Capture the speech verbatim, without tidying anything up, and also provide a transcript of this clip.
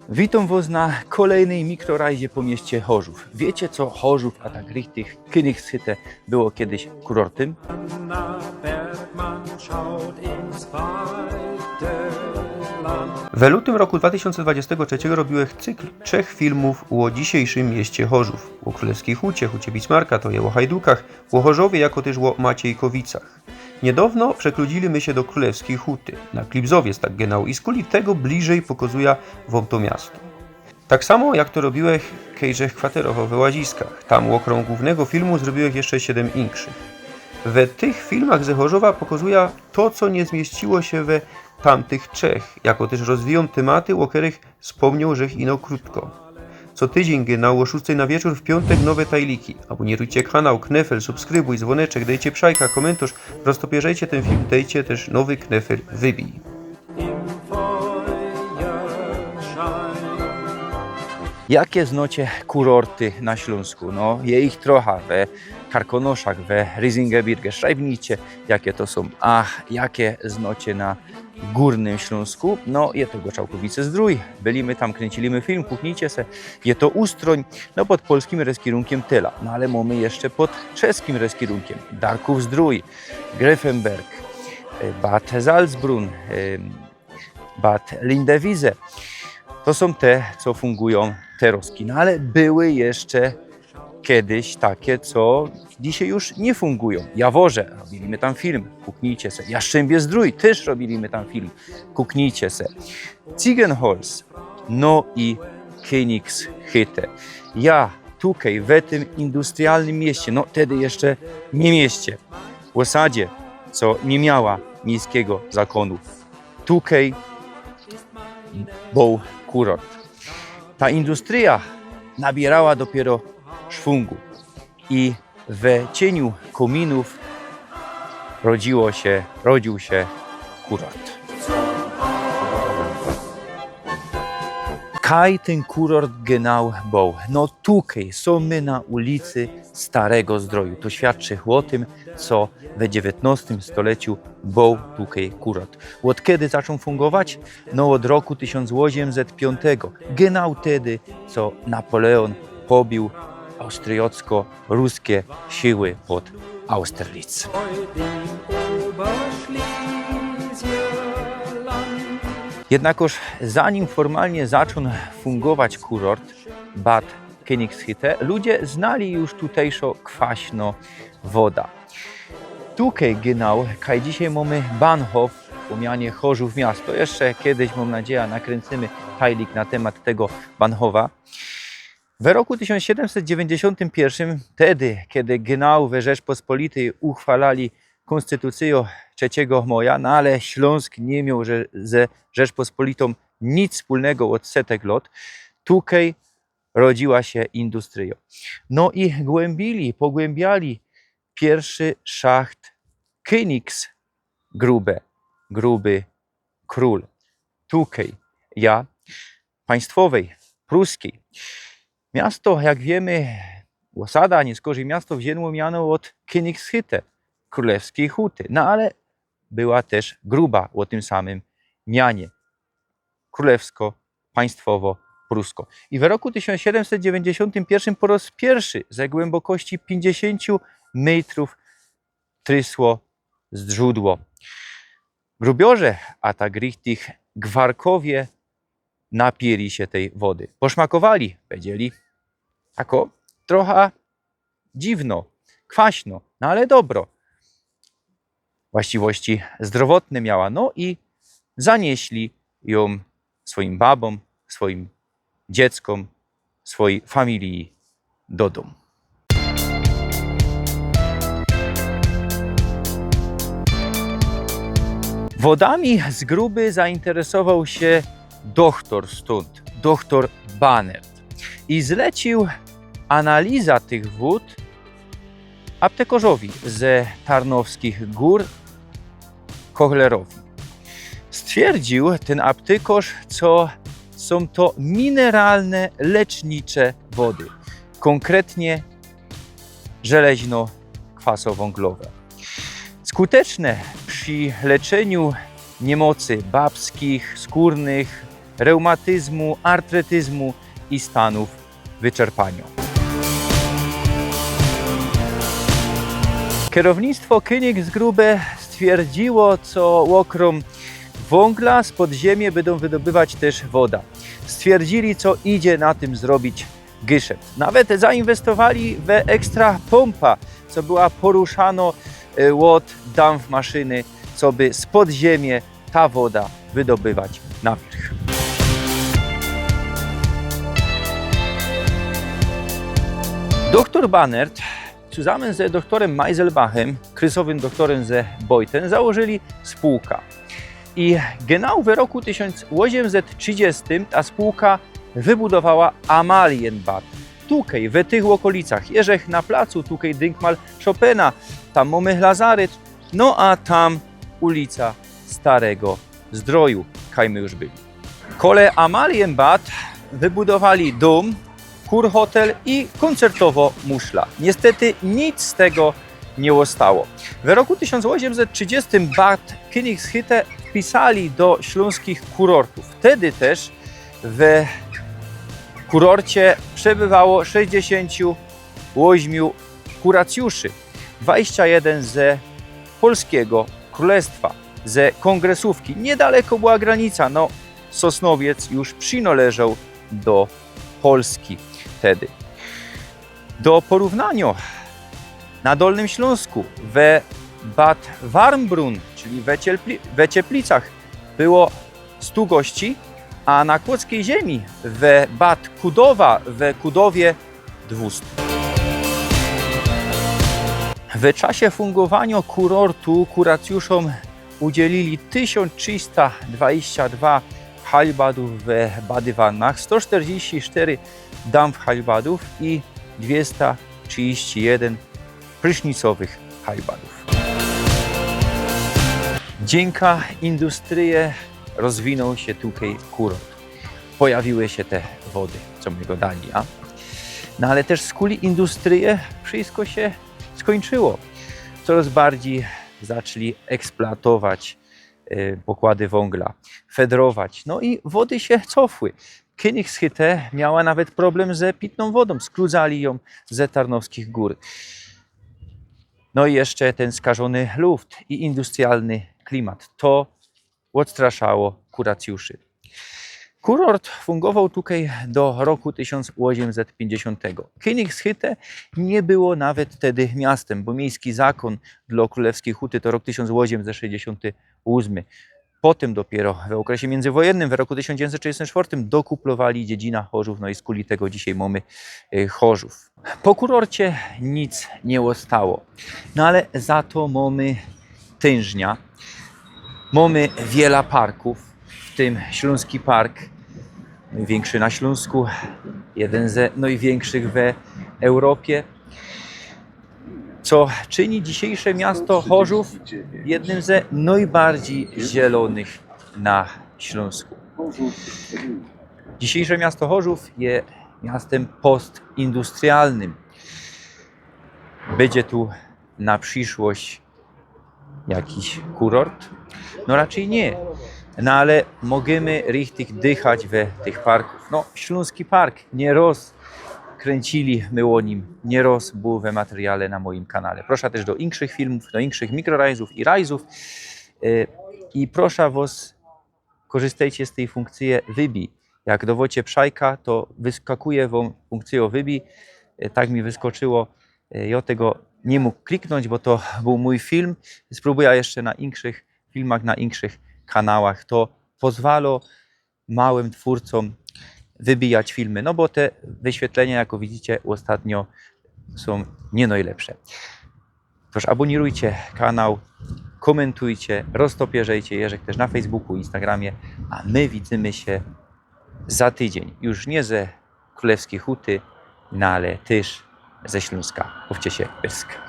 Witōm wŏs na kolejnyj mikrorajdzie po mieście Chorzōw. Wiycie co, Chorzōw, a tak richtig Kynigshütte było kejś kurortym? We lutym roku dwa tysiōnce dwudziestego trzeciego robiłech cykl trzech filmōw ô dzisiejszym mieście Chorzōw. Ô krōlewskij Hucie, Hucie Bismarka, to je ô hajdukach, ô Chorzowie, jako tyż ô Maciejkowicach. Niydŏwno przekludziyli my sie do Krōlewskij Huty, na Klibzowiec tak genau, i skuli tego bliżyj pokŏzuja wōm to miasto. Tak samo jak to robiłech, kej żech kwaterowoł we Łaziskach. Tam ôkrōm głōwnego filmu zrobiłech jeszcze siedym inkszych. We tych filmach ze Chorzowa pokŏzuja to, co niy zmieściło sie we tamtych trzech, jako tyż rozwijōm tymaty, ô kerych spōmnioł żech ino krōtko. Co tydziyń genau ô szōstej na wieczōr w piōntek nowe tajliki. Abōnirujcie kanał, knefel, subskrybujcie, dzwōneczek, dejcie psajka, kōmyntorz, roztopierzejcie tyn film, dejcie tyż nowy knefel, wybij. Jake znŏcie kurorty na Ślōnsku? No, je ich trocha. We Karkonoszach, we Rysinggebirge. Szrajbnijcie, jake to sōm. A jake znŏcie na Gōrnym Ślōnsku? No, je tego całkowicie zdrōj. Byli my tam, krynciyli my film, kuknijcie se. Je to Ustrōń, no, pod polskim reskirunkiym Tyla. No, ale mōmy jeszcze pod czeskim reskirunkiym. Darków Zdrōj, Gryfynberg, e, Bad Salzbrunn, e, Bad Lindewizje. To sōm te, co fungujōm terŏzki. No, ale były jeszcze kedyś take, co dzisiej już niy fungujōm. Jaworze, robiyli my tam film, kuknijcie se. Jastrzymbiê-Zdrōj, tyż robiyli my tam film, kuknijcie se. Ziegenholz, no i Kynigshütte. Ja tukej, we tym industrialnym mieście, no, tedy jeszcze niy mieście, ôsadzie, co niy miała miejskigo zakōnu. Tukej bōł kurort. Ta industryjo nabiyrowa dopiyro szwōngu i we cieniu kōminōw rodziło sie, rodziōł sie kurort. Kaj tyn kurort genau bōł? No tukej, sōm my na ulicy Starego Zdroju. To świadczy ô tym, co we dziewiyntnŏstym stoleciu bōł tukej kurort. Ôd kedy zaczōn fungować? No, ôd roku tysiōnc ôziymset piōntego. Genau tedy, co Napoleōn pobiył austryjocko-ruske siły pod Austerlitz. Jednakoż zanim formalnie zaczōn fungować kurort Bad Kynigshütte, ludzie znali już tutejszŏ kwaśnŏ woda. Tukej genau, kaj dzisiej mōmy Bahnhof, po mianie Chorzōw miasto. Jeszcze kedyś, mōm nadzieja, nakryncymy tajlik na tymat tego Bahnhofa. We roku tysiōnc siedymset dziewiyńćdziesiōntym piyrszym, tedy, kedy genau we Rzeczpospolityj uchwalali kōnstytucyjõ trzecigo moja, no ale Ślōnsk niy mioł że, ze Rzeczpospolitōm nic wspōlnego ôd setek lŏt, tukej rodziła sie industryjo. No i głymbiali, pogłymbiali piyrszy szacht Königsgrube, Gruby Król. Tukej, ja, państwowej, pruskij. Miasto, jak wiymy, ôsada, a niyskorzij miasto, wziyno miano ôd Kynigshütte, krōlewskij huty. No ale była tyż gruba ô tym samym mianie. Krōlewsko, państwowo, prusko. I we roku tysiōnc siedymset dziewiyńćdziesiōntym piyrszym po roz piyrszy ze głymbokości piyńćdziesiōntu mejtrōw trysło zdrzōdło. Grubiŏrze, a tak richtig gwarkowie, napiyli sie tyj wody. Poszmakowali, powiedzieli: „Tako trocha dziwno, kwaśno, no ale dobro”. Właściwości zdrowotne miała, no i zanieśli jōm swojim babōm, swojim dzieckōm, swojij familiji do dōmu. Wodami z Gruby zainteresowoł sie dochtor stōnd, dochtor Banert, i zleciył analiza tych wōd aptekŏrzowi ze Tarnowskich Gōr, Kochlerowi. Stwierdził tyn aptekŏrz, co sōm to mineralne, lecznicze wody, kōnkretnie żeleźno-kwasowōnglowe. Skuteczne przi leczyniu niymocy babskich, skōrnych, reumatyzmu, artretyzmu i stanōw wyczerpaniŏ. Kerownictwo Königsgrube stwierdziło, co ôkrōm wōngla spod ziymie bydōm wydobywać tyż woda. Stwierdzili, co idzie na tym zrobić gyszept. Nawet zainwestowali we ekstra pōmpa, co była poruszano, y, ôd dampfmaszyny, co by spod ziymie ta woda wydobywać na wiyrch. Doktor Bannert zusammen ze doktorem Meiselbachym, krysowym doktorem ze Beuthen, założyli spółka. I genau w roku tysiōnc ôziymset trzidziestym ta spółka wybudowała Amalienbad. Tukej, w tych ôkolicach, jeżech na placu, tukej dynkmal Chopina, tam mōmy lazaret, no a tam ulica Starego Zdroju, kaj my już byli. Kole Amalienbad wybudowali dōm, kurhotel i kōncertowŏ muszla. Niestety nic z tego niy ôstało. W roku tysiōnc ôziymset trzidziestym Bad Königshütte wpisali do ślōnskich kurortōw. Wtedy tyż w kurorcie przebywało sześćdziesiōntu ôziymniu kuracjuszy, dwadzieścia jedyn ze polskigo krōlestwa, ze Kōngresōwki. Niydaleko była granica, no, Sosnowiec już przinŏleżoł do Polski wtedy. Do porównaniŏ, na Dolnym Ślōnsku, we Bad Warmbrunn, czyli we Ciepli-, we Cieplicach, było stu gości, a na Kłodzkiej Ziemi, we Bad Kudowa, we Kudowie dwustu. W czasie fungowaniŏ kurortu kuracjuszōm udzielili tysiōnc trzysta dwadzieścia dwa halbadōw we badywannach, sto sztyrdziści sztyry dampfhalbadōw i dwiesta trzidziści jedyn prysznicowych halbadōw. Dziynka industryje rozwinōł sie tukej kurort. Pojawiły sie te wody, co my godali, a? No ale tyż skuli industryje wszysko sie skōńczyło. Coroz bardzij zaczli eksploatować, y, pokłady wōngla, fedrować. No i wody sie cofły. Königshütte miała nawet problem ze pitnōm wodōm. Skludzali jōm ze Tarnowskich Gór. No i jeszcze tyn skażōny luft i industrialny klimat. To ôdstraszało kuracjuszy. Kurort fungowoł tukej do roku tysiōnc ôziymset piyńćdziesiōntego. Königshütte niy było nawet wtedy miastym, bo miejski zakōn dlŏ Krōlewskij Huty to rok tysiōnc ôziymset sześćdziesiōnty ôsmy. Potym dopiyro w ôkresie miyndzywojennym, w roku tysiōnc dziewięćset trzydziestym czwartym dokuplowali dziedzina Chorzōw, no i skuli tego dzisiej mōmy, y, Chorzōw. Po kurorcie nic niy ôstało, no ale za to mōmy tynżnia, mōmy wiela parkōw, w tym Ślōnski Park, nojwiynkszy na Ślōnsku, jedyn ze nojwiynkszych we Europie, co czyni dzisiejsze miasto Chorzōw jednym ze nojbardzij zielōnych na Ślōnsku. Dzisiejsze miasto Chorzōw je miastym postindustrialnym. Bydzie tu na prziszość jakiś kurort? No raczyj niy. No ale możymy richtig dychać we tych parkōw. No, Ślōnski Park, niyroz kryncili my ô nim, niyroz bōł we materiale na mojim kanale. Prosza tyż do inkszych filmōw, do inkszych mikrorajzōw i rajzōw. Y, i prosza wŏs, korzystejcie z tyj fōnkcyje wybij. Jak dŏwŏcie pstrzajka, to wyskakuje wōm fōnkcyjŏ wybij. E, tak mi wyskoczyło. E, jŏ tego niy mōg kliknōńć, bo to bōł mōj film. Sprōbujã jeszcze na inkszych filmach, na inkszych kanałach. To pozwalŏ małym twōrcōm wybijać filmy, no bo te wyświetlenia, jako widzicie, ôstatnio sōm niy nojlepsze. Tōż abōnirujcie kanał, kōmentujcie, roztopierzejcie, jeżech tyż na Facebooku, Instagramie, a my widzymy sie za tydziyń. Już niy ze Krōlewskij Huty, no ale tyż ze Ślōnska. Bawcie sie pyrsk.